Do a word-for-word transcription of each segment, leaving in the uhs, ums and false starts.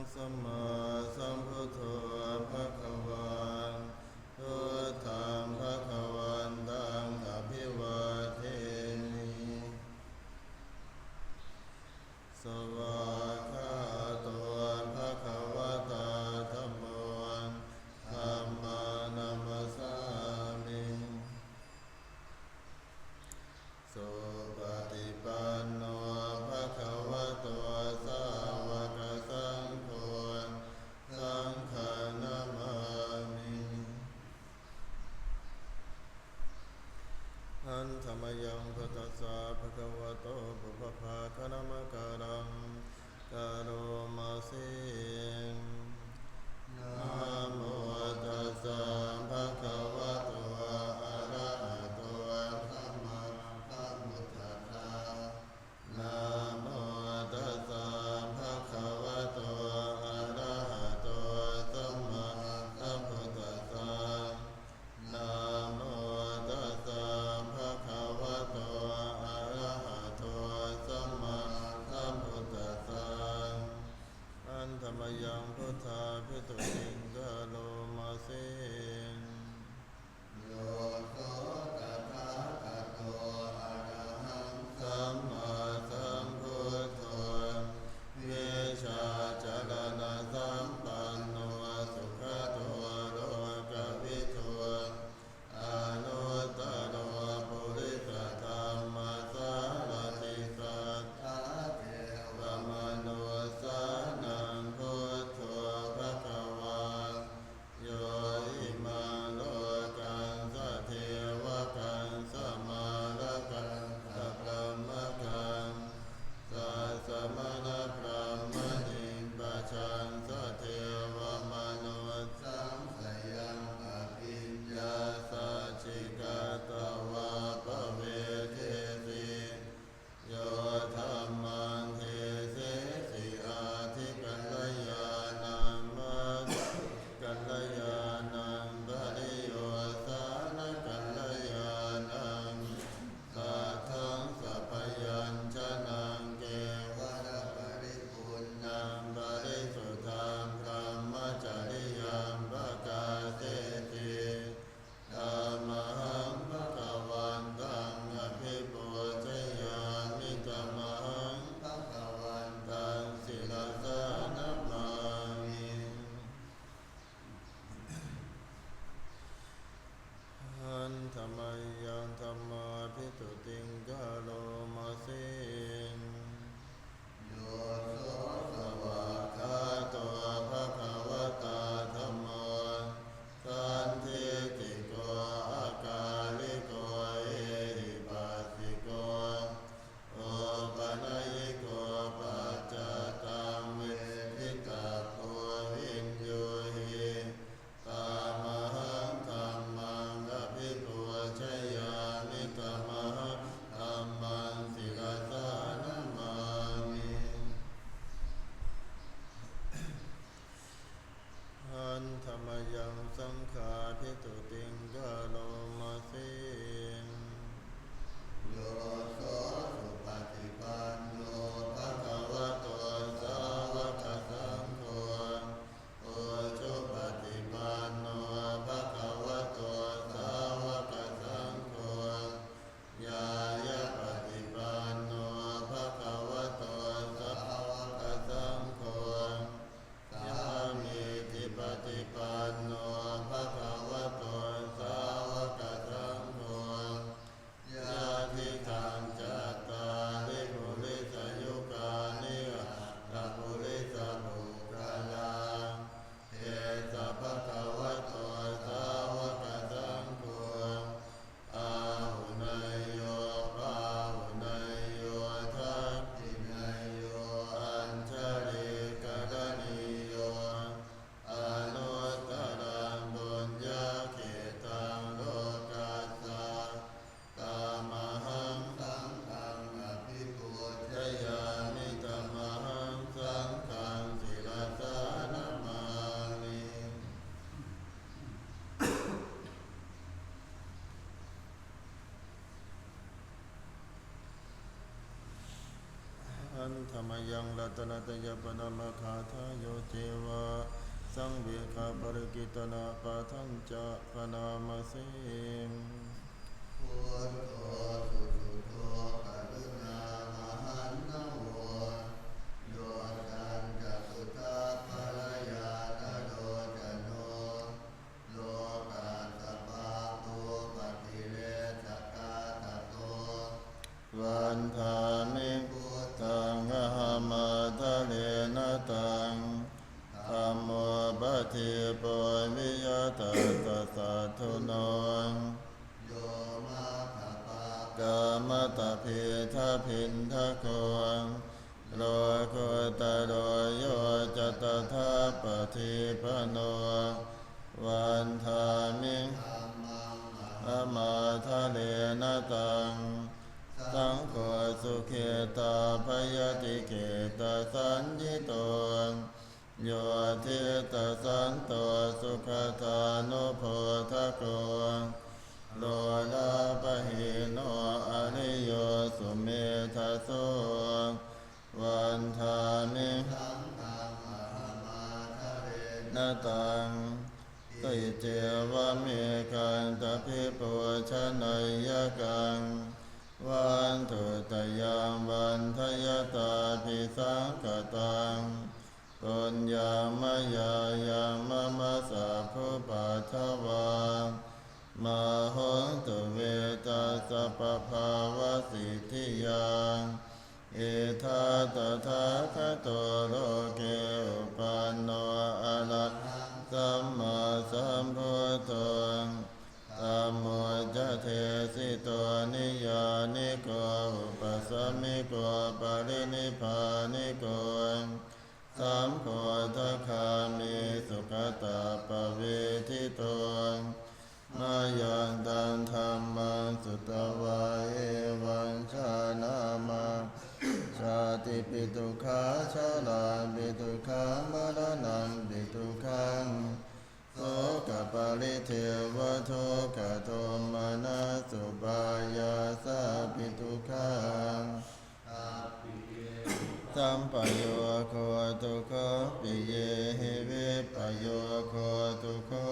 Sammāsambuddho bhagavā, buddhaṃ bhagavantaṃ abhivādemi. Svākkhāto bhagavatā dhammo, dhammaṃ namassāmi. Supaṭipanno bhagavato sāvakasaṅgho, saṅghaṃ namāmi. Handa mayaṃ buddhassa bhagavato pubbabhāganamakāraṃ karoma se. Namo tassa bhagavato arahato sammāsambuddhassa. Namo tassa bhagavato arahato sammāsambuddhassa. Namo tassa bhagavato arahato sammāsambuddhassa. Handa mayaṃ buddhābhistutiṃ karoma se. Handa mayaṃ ratanattayaparamatthagāthāyo ceva saṃvegaparikittanapāṭhañca bhaṇāma se. Buddho susuddho karuṇāmahaṇṇavo, yotaṃ cakkhukappalayātalochano, lokassa pāpūpakilesaghātaso. Vandāmi buddhaṃ ahamatharena taṃ, dhammo padīpo viya tassa satthuno, yo maggapākamatapidapiṇḍako, lokuttaro yo ca tathāpaṭipanno. Vandāmi dhammaṃ ahamatharena taṃ, saṅgho sukhittābhayatikittasaññito, yo diṭṭhasanto sugatānubodhako, lolapahīno ariyo sumedhaso. Vandāmi saṅghaṃ ahamatharena taṃ, sacchevamikaṃ abhipūjaneyyaṃ, vatthuttayaṃ vandayatābhisaṅkhataṃ, puññaṃ mayā yaṃ mama sabbupaddavā, mā hontu ve tassa pabhāvasiddhiyā. Idha tathāgato loke uppanno arahaṃ sammāsambuddho, dhammo ca desito niyyāniko upasamiko parinibbāniko sambodhagāmī sugatappavedito. Mayaṃ taṃ dhammaṃ sutvā evaṃ jānāma, jātipi dukkhā, jarāpi dukkhā, maraṇampi dukkhaṃ, sokaparidevadukkhadomanassupāyāsāpi dukkhā, sampayogo dukkho, piyehi vippayogo dukkho,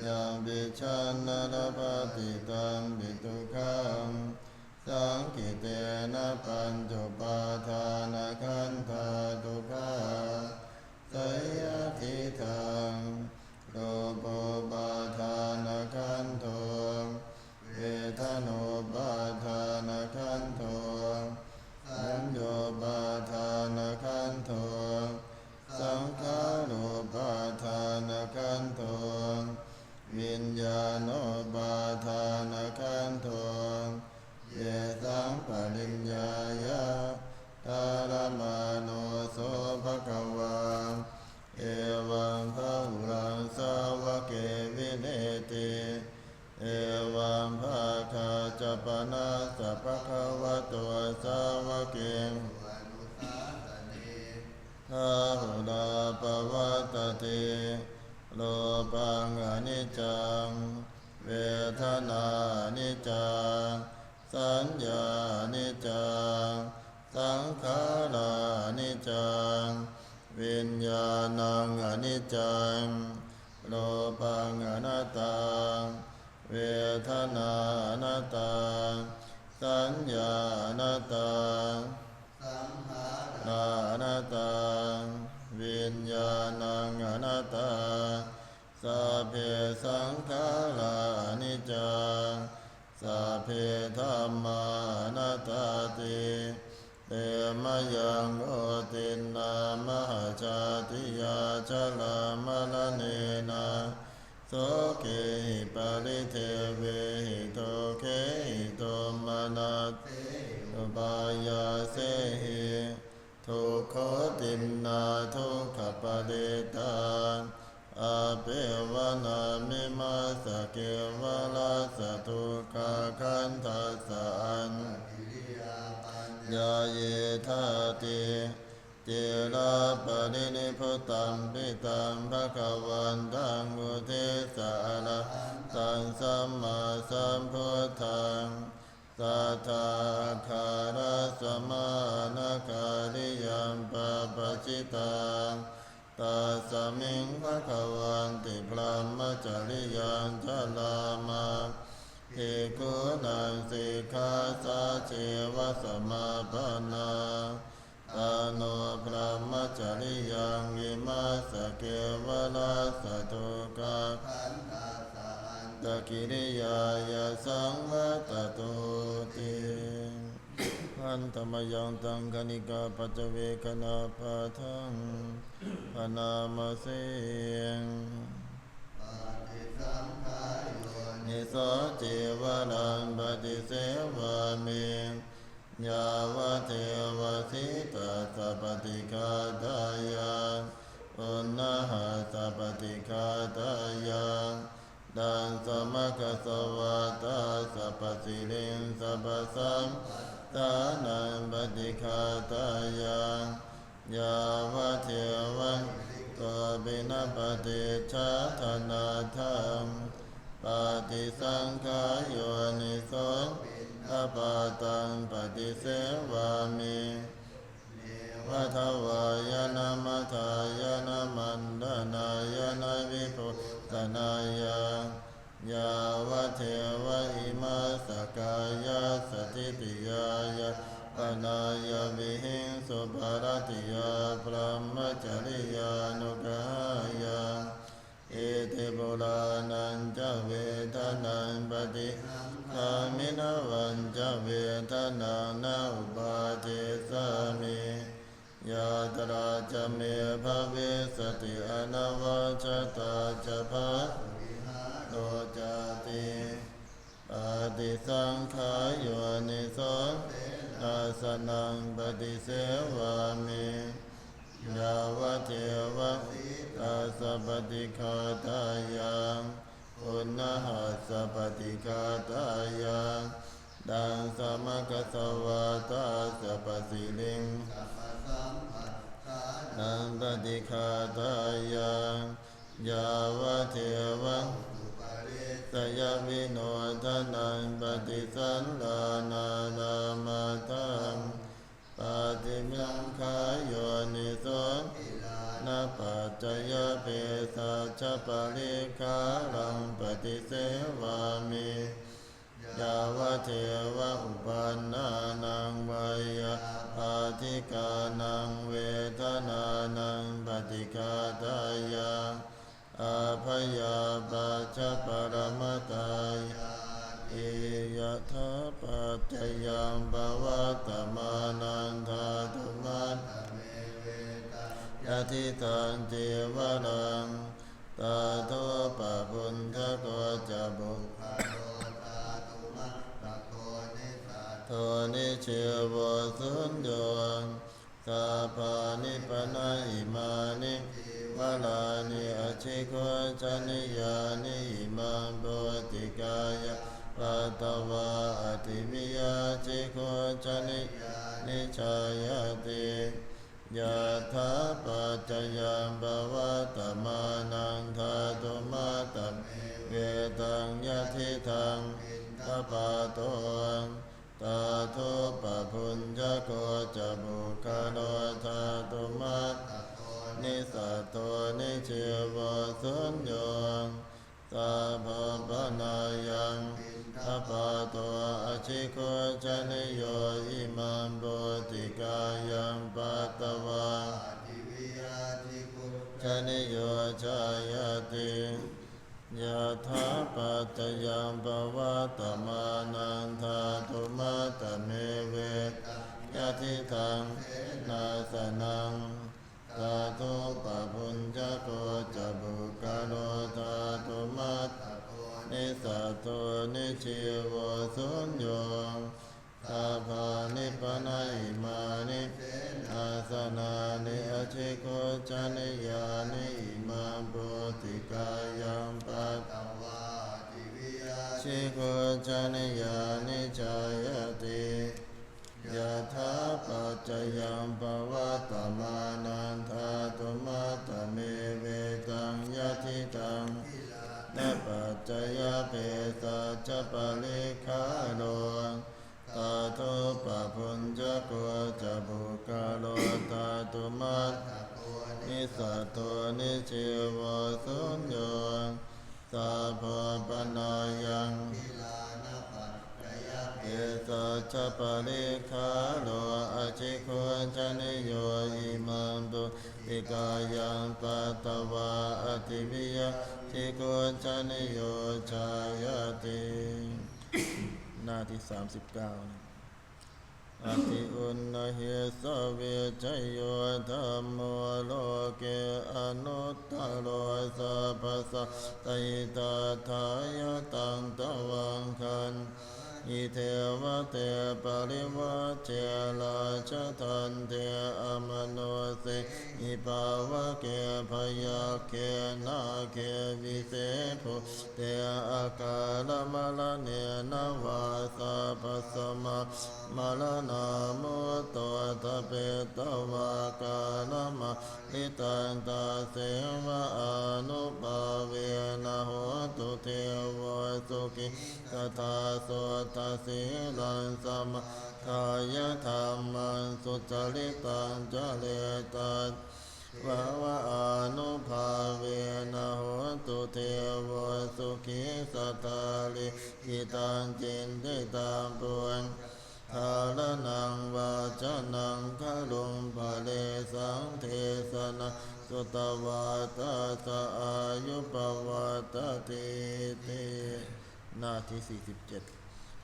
yampi jaṃ na labhati tampi dukkhaṃ, saṅkhittena pañcupādānakkhandhā dukkhā, seyyathīdaṃ: rūpūpādānakkhandho, vedanūpādānakkhandho, saññāupādānakkhandho, saṅkhārūpādānakkhandho, viññāṇūpādānakkhandho, yesaṃ pariññāya dharamāno so bhagavā, evaṃ bahulaṃ sāvake vineti. Evaṃ bhāgā ca panassa bhagavato sāvakesu bahulā pavattati. Rūpaṃ aniccaṃ, vedanā aniccā, saññā aniccā, saṅkhārā aniccā, viññāṇaṃ aniccaṃ. Rūpaṃ anattā, vedanā anattā, saññā anattā, saṅkhārā anattā, viññāṇaṃ anattā. Sabbe saṅkhārā aniccā, sabbe dhammā anattāti. Te mayaṃ otiṇṇā mahajātiyā jarāmaraṇena sokehi paridevehi dukkhehi domanassehi upāyāsehi. Dukkhotiṇṇā dukkhaparittā, appeva nāmimassa kevalassa dukkhakkhandhassa antakiriyā paññāyedhāti. Ciraparinibbutampi taṃ bhagavantaṃ uddissa arahantaṃ sammāsambuddhaṃ Sattā āgārasmānakariyaṃ pabbajitā, tasmiṃ bhagavanti brahmacariyaṃ carāma. Bhikkhūnaṃ sikkhāsājeva samāpannā, tā no brahmacariyaṃ vimassa kevalassa dukkhakkhandhassa antakiriyāya saṃvattatūti. Handa mayaṃ taṃ khaṇikapaccavekkhaṇapāṭhaṃ bhaṇāma se. Paṭisaṅkhā yoniso cīvaraṃ paṭisevāmi, yāvadeva sītassa paṭighātāya, uṇhassa paṭighātāya, ḍaṃsamakasavātātappa siriṃsapasamphassānaṃ paṭighātāya, yāvadeva hirikopinapaṭicchā dānatthaṃ. Paṭisaṅkhā yoniso piṇḍapātaṃ paṭisevāmi, neva davāya na madāya na maṇḍanāya na vibhūsanāya, yāvadeva imassa kāyassa ṭhitiyā yāpanāya vihiṃsuparatiyā brahmacariyānuggahāya. Iti purāṇañca vedanaṃ paṭihaṅkhāmi, navañca vedanaṃ na uppādessāmi, yātrā ca me bhavissati anavajjatā ca phāsuvihāro cāti. Paṭisaṅkhā yoniso senāsanaṃ paṭisevāmi, yāvadeva sītassa paṭighātāya, uṇhassa paṭighātāya, ḍaṃsamakasavātātappa siriṃsapasamphassānaṃ paṭighātāya, yāvadeva utuparissayavinodanaṃ paṭisallānārāmatthaṃ. Paṭisaṅkhā yoniso gilānapaccayabhesajjaparikkhāraṃ paṭisevāmi, yāvadeva uppannānaṃ veyyābādhikānaṃ vedanānaṃ paṭighātāya, abyāpajjhaparamatāyāti. Yathāpaccayaṃ pavattamānaṃ dhātumattamevetaṃ yadidaṃ cīvaraṃ, tathūpabhuñjako ca puggalo dhātumattako nissatto nijjīvo suñño. Sabbāni pana imāni cīvarāni ajigucchanīyāni, imaṃ pūtikāyaṃ patvā ativiya jigucchanīyāni jāyati. Yathāpaccayaṃ pavattamānaṃ dhātumattamevedaṃ yadidaṃ piṇḍapāto, tathūpabhuñjako ca puggalo dhātumattako nissatto nijjīvo suñño. Sabbapanāyaṃ piṇḍapāto ajigucchanīyo, imaṃ pūtikāyaṃ patvā ativiya jigucchanīyo jāyati. Yathāpaccayaṃ pavattamānaṃ dhātumattamevedaṃ yadidaṃ senāsanaṃ, tathūpabhuñjako ca puggalo dhātumattako nissatto nijjīvo suñño. Sabbāni pana imāni senāsanāni ajigucchanīyāni, imaṃ pūtikāyaṃ patvā ativiya jigucchanīyāni jāyati. Yathāpaccayaṃ pavattamānaṃ dhātumattamevedaṃ yadidaṃ gilānapaccayabhesajjaparikkhāro ca puggalo, dhātumattako nissatto nijjīvo suñño, sabbo panāyaṃ gilānapaccayabhesajjaparikkhāro, ajigucchanīyo imaṃ pūtikāyaṃ patvā, atthi viya jigucchanīyo jāyati. หน้าที่ สามสิบเก้า นะ Atthi uṇhissavijayo dhammo loke anuttaro, sabbasattahitatthāya taṃ tvaṃ gaṇhāhi devate parivajje. Rājadaṇḍe amanussāhi pāvake byagghe nāge vise bhū te akālamaraṇena vā sabbasmā maraṇā mutto ṭhapetvā kālamāritaṃ, taseva ānubhāvena hotu devo sukhī sadā. Suddhasīlaṃ samādāya dhammaṃ sucaritaṃ care, tas vā ānubhāvena hotu devo sukhī sadā. Likkhitaṃ cintitaṃ puññaṃ dhāraṇaṃ vācanaṃ garuṃ, paresaṃ desanaṃ sutvā tassa āyu pavaḍḍhatīti. หน้าที่ สี่สิบเจ็ด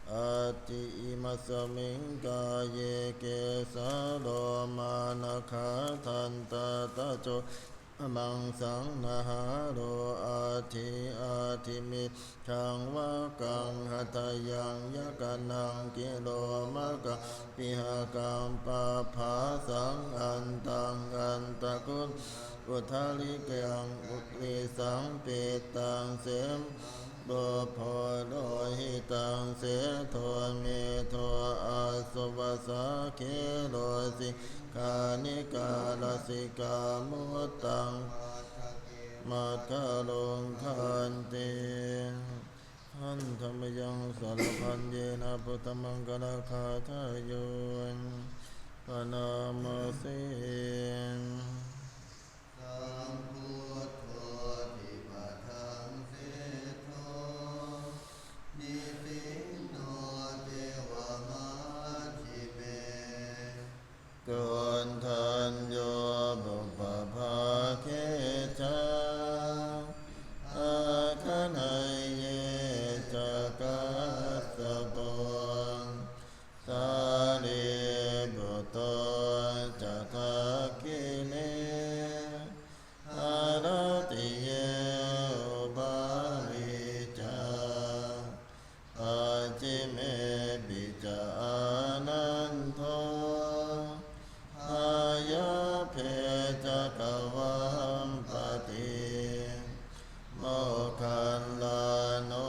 Atthi imasmiṃ kāye kesā lomā nakhā dantā taco maṃsaṃ nahāro addhi, addhimaññaṃ vakkaṃ hadayaṃ yakanaṃ kilomakaṃ pihakaṃ pabhāsaṃ antaṃ antaguṇaṃ uttariṃ urisaṃ pittaṃ sem pubbo lohitaṃ sedo medo assu vasā khelo siṅghāṇikā lasikā muttaṃ makkhalaṃ khanti. Handa mayaṃ sarabhaññena buddhamaṅgalagāthāyo bhaṇāma se. Sambuddho dvipadaṃ seṭṭho nisinno ceva majjhime, Koṇḍañño pubbabhāge ca āgaṇeyye ca kassapo, Sārīputto ca dakkhiṇe haratiye ubhāvi ca, pacchimepi ca ānando hāyabhe ca gavampati, moggallāno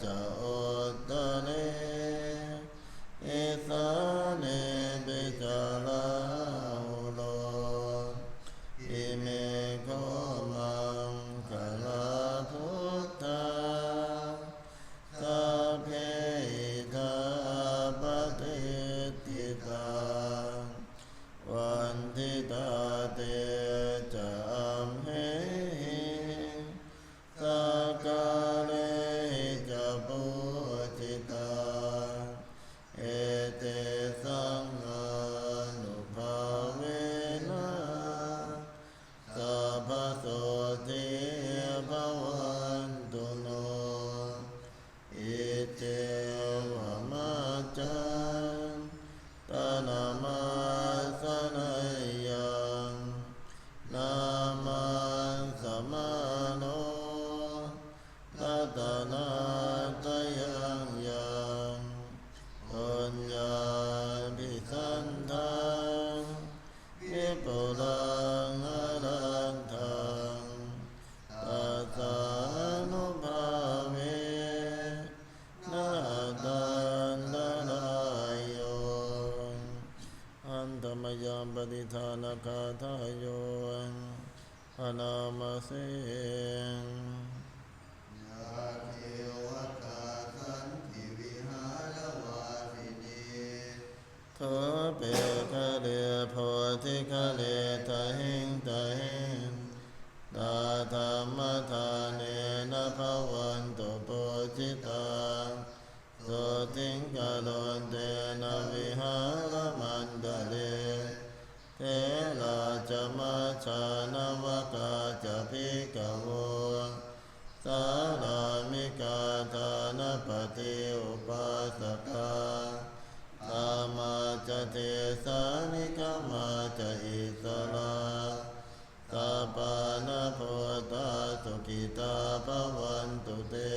ca uttare isānepi ca rāhulo. Ime kho maṅgalā buddhā sabbe idha patiṭṭhitā, vanditā te ca amhehi sakkārehi ca pūjitā, etesaṃ ānubhāvena sabbasotthī bhavantu no. Iccevamantaṃ taṇhamassānaṃ nāma samāno ratanattayaṃ yaṃ puññābhisandaṃ vipulaṃ alatthaṃ tassānubhāvena atantarāyo. Handa mayaṃ pattidānagāthāyo bhaṇāma se. Yā devatā santi vihāravāsinī, Thūpe ghare bodhighare tahiṃ tahiṃ, tā dhammadānena bhavantu pūjitā. Sotthiṃ karontedha vihāramaṇḍale, therā ca majjhā navakā ca bhikkhavo, sārāmikā dānapatī upāsakā, gāmā ca desā nigamā ca issarā, sappāṇabhūtā sukhitā bhavantu te.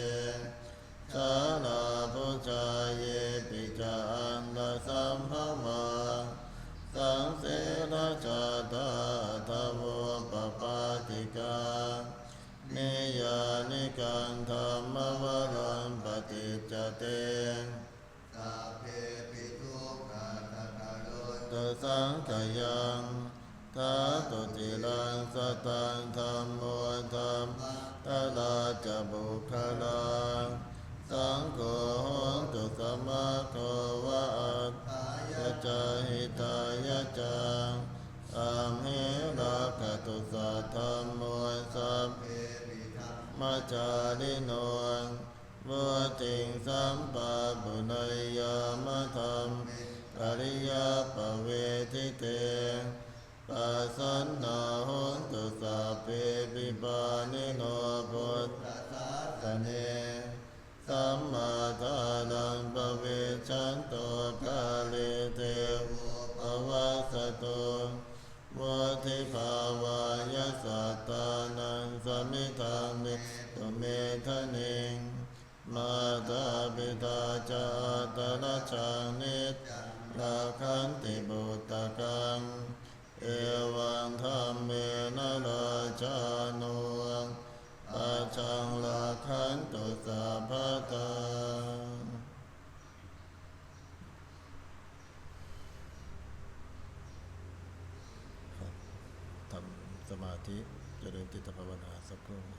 Jalābujā yepi ca aṇḍasambhavā, saṃsedajātā athavopapātikā, niyyānikaṃ dhammavaraṃ paṭicca te, sabbepi dukkhassa karontu saṅkhayaṃ. Ṭhātu ciraṃ sataṃ dhammo, dhammaddharā ca puggalā, saṅgho hotu samaggo va, atthāya ca hitāya ca. Amhe rakkhatu saddhammo, sabbepi dhammacārino, vuḍḍhiṃ sampāpuṇeyyāma, dhamme ariyappavedite. Pasannā hontu sabbepi, pāṇino buddhasāsane. Sammādhāraṃ pavecchanto, kāle devo pavassatu. Vuḍḍhibhāvāya sattānaṃ, samiddhaṃ netu medaniṃ. Mātā pitā ca atrajaṃ, niccaṃ rakkhanti puttakaṃ. Evaṃ dhammena rājāno, pajaṃ rakkhantu sabbadā. ทำสมาธิ เจริญจิตภาวนาสักครู่นะ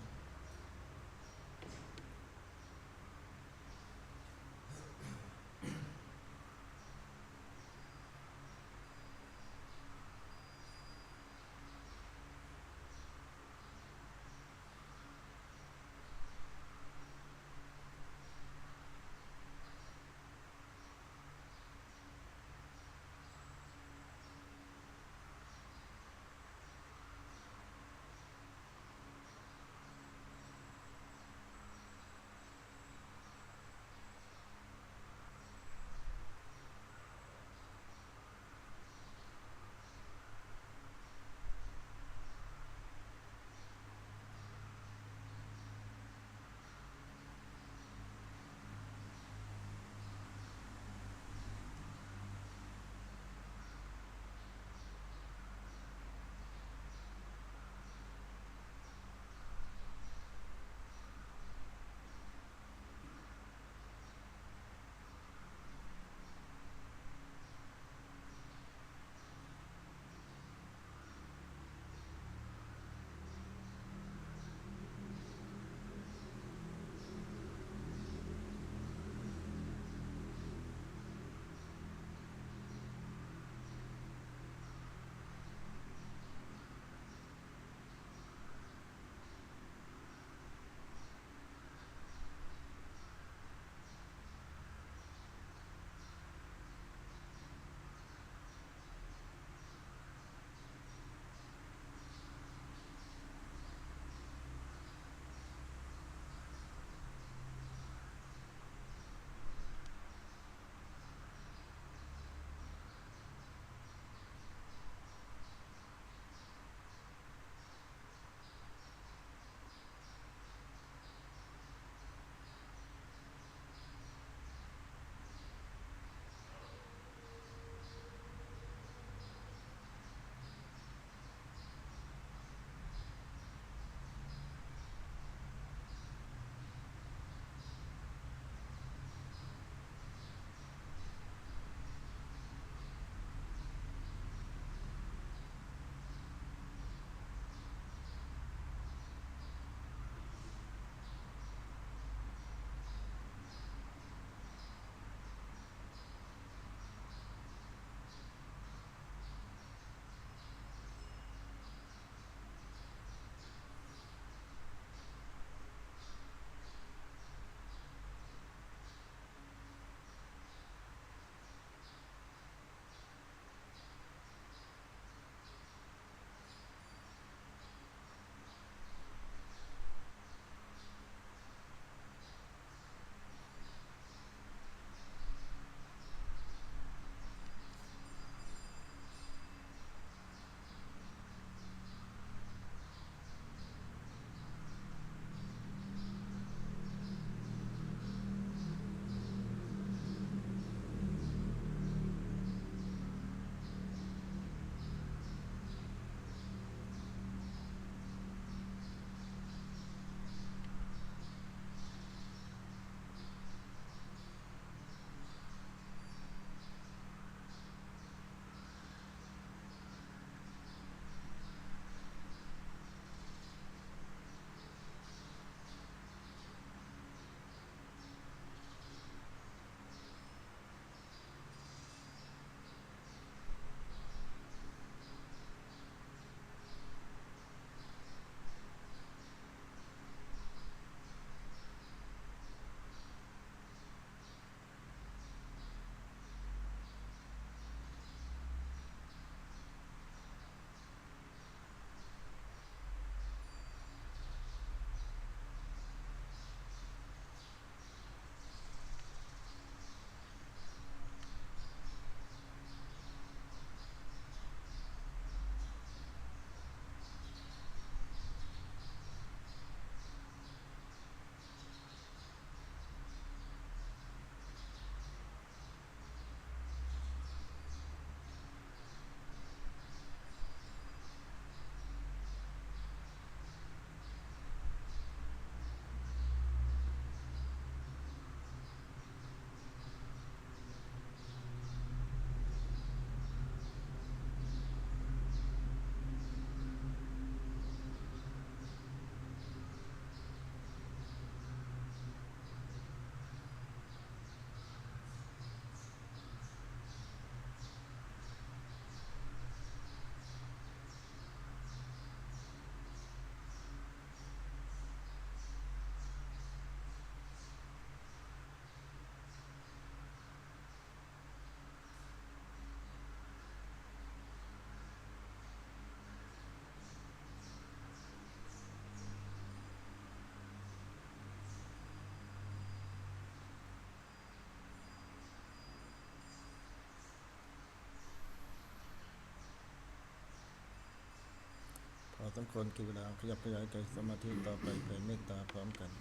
สมควรแก่เวลา ขยับขยายกายสมาธิต่อไป แผ่เมตตาพร้อมกัน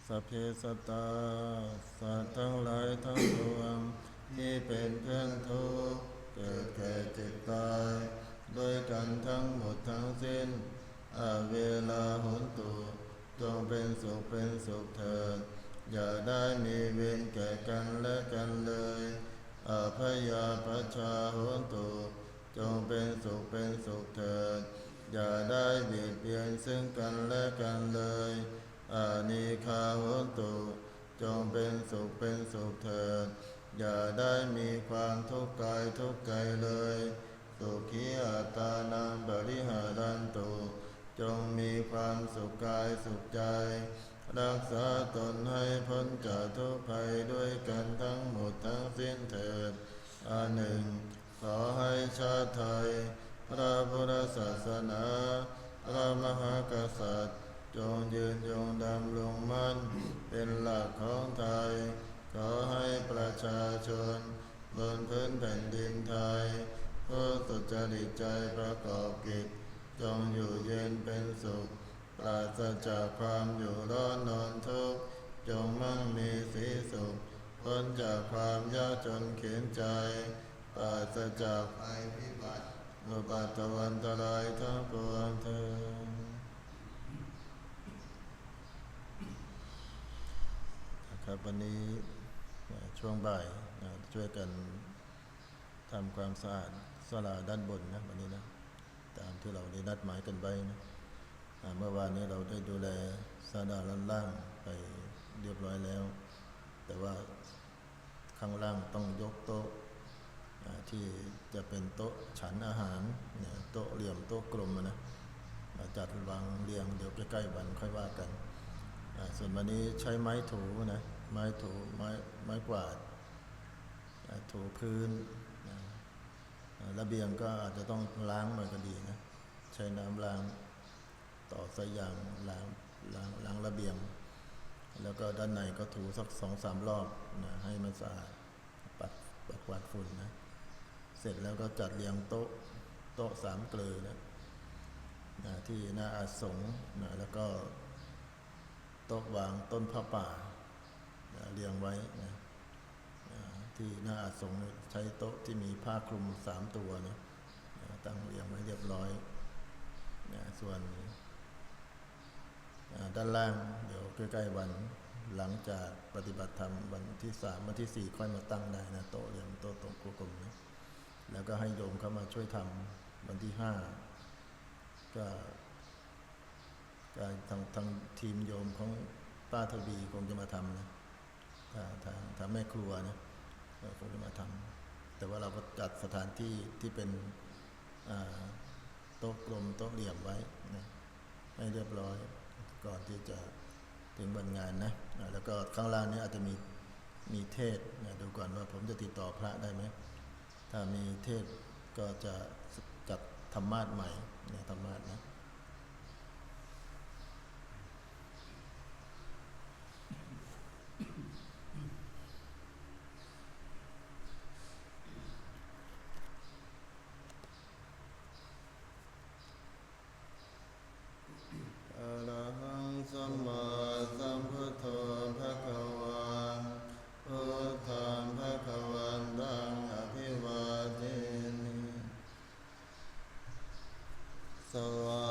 Sabbe sattā สัตว์ทั้งหลายทั้งปวง ที่เป็นเพื่อนทุกข์ เกิดแก่เจ็บตาย ด้วยกันทั้งหมดทั้งสิ้น averā hontu จงเป็นสุขเป็นสุขเถิด อย่าได้มีเวรแก่กันและกันเลย abyāpajjhā hontu จงเป็นสุขเป็นสุขเถิด อย่าได้เบียดเบียนซึ่งกันและกันเลย anīghā hontu จงเป็นสุขเป็นสุขเถิด อย่าได้มีความทุกข์กายทุกข์ใจเลย sukhī attānaṃ pariharantu จงมีความสุขกายสุขใจ รักษาตนให้พ้นจากทุกข์ภัยด้วยกันทั้งหมดทั้งสิ้นเถิด อันหนึ่ง ขอให้ชาติไทย พระพุทธศาสนา พระมหากษัตริย์ จงยืนยงดำรงมั่น เป็นหลักของไทย ขอให้ประชาชน บนพื้นแผ่นดินไทย ผู้สุจริตใจประกอบกิจ จงอยู่เย็นเป็นสุข ปราศจากความอยู่ร้อนนอนทุกข์ จงมั่งมีสีสุข พ้นจากความยากจนเข็ญใจ ปราศจากภัยพิบัติ อุปัทวันตรายทั้งปวงเทอญ นะครับ วันนี้ นะ ช่วงบ่าย นะ ช่วยกันทำความสะอาดศาลาด้านบนนะ วันนี้นะ ตามที่เราได้นัดหมายกันไว้นะ อ่า เมื่อวานนี้เราได้ดูแลศาลาด้านล่างไปเรียบร้อยแล้ว แต่ว่าข้างล่างต้องยกโต๊ะ อ่า ที่จะเป็นโต๊ะฉันอาหาร นะ โต๊ะเหลี่ยม โต๊ะกลมอะนะ มาจัดวางเรียง เดี๋ยวใกล้ๆวันค่อยว่ากัน อ่า ส่วนวันนี้ใช้ไม้ถูนะ ไม้ถู ไม้ ไม้กวาด อ่า ถูพื้น นะ อ่า ระเบียงก็อาจจะต้องล้างหน่อยก็ดีนะ ใช้น้ำล้าง ต่อสายยางล้าง ล้าง ล้างระเบียง แล้วก็ด้านในก็ถูสักสองสามรอบนะ ให้มันสะอาด ปัด ปัดกวาดฝุ่นนะ เสร็จแล้วก็จัดเรียงโต๊ะ โต๊ะสามเกลอนะ นะ ที่หน้าอาสงนะ แล้วก็โต๊ะวางต้นผ้าป่านะ เรียงไว้นะ อ่า ที่หน้าอาสงเนี่ยใช้โต๊ะที่มีผ้าคลุมสามตัวนะ อ่า ตั้งเรียงไว้เรียบร้อยนะ ส่วน อ่า ด้านล่างเดี๋ยวใกล้ๆวัน หลังจากปฏิบัติธรรมวันที่สาม วันที่สี่ค่อยมาตั้งได้นะ โต๊ะเรียง โต๊ะตรงคู่กลมนะ แล้วก็ให้โยมเข้ามาช่วยทำวันที่ห้า ก็ ก็ทาง ทางทีมโยมของป้าทวีคงจะมาทำนะ ทาง ทาง ทางแม่ครัวนะ เออ คงจะมาทำ แต่ว่าเราก็จัดสถานที่ที่เป็น อ่า โต๊ะกลม โต๊ะเหลี่ยมไว้นะ ให้เรียบร้อย ก่อนที่จะถึงวันงานนะ อ่า แล้วก็ข้างล่างนี้อาจจะมี มีเทศน์นะ ดูก่อนว่าผมจะติดต่อพระได้ไหม ถ้ามีเทศน์ก็จะจัดธรรมาสน์ใหม่นะ ธรรมาสน์นะ Arahaṃ sammāsambuddho bhagavā, buddhaṃ bhagavantaṃ abhivādemi. Svā